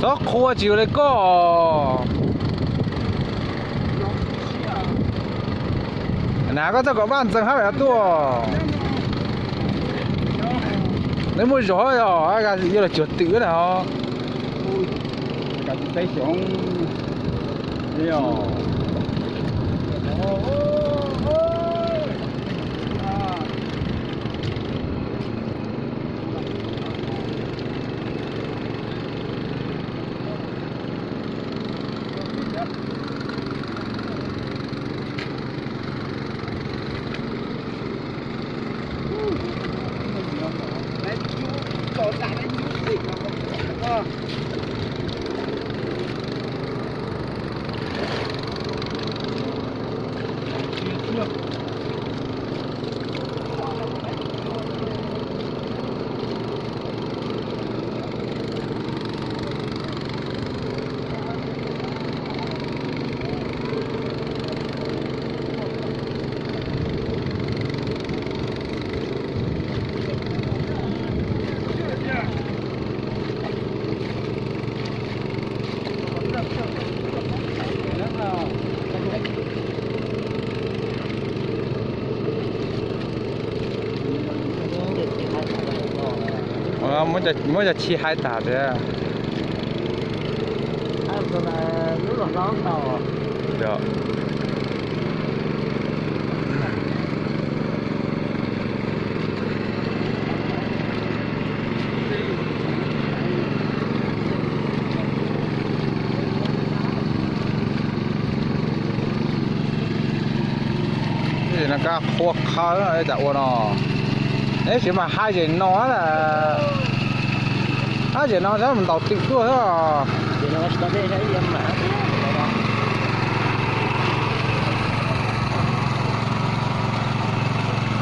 Qhov qhua tsis yuav li koj. Na koj txoj kom vaj ntxees hab tuaj. Neb muaj zog yog yuav los cuag twm na. Muab cov tshis hais tas tias. No kab qhua qhawv cas ua no. Neb tsis mas hais zem no, hais zem no sab mus ntaus twm tuaj xwb.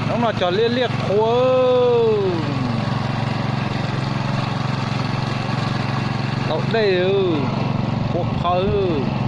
Hnub no cog liab liab qhua. Tau dej, qhua qhawv.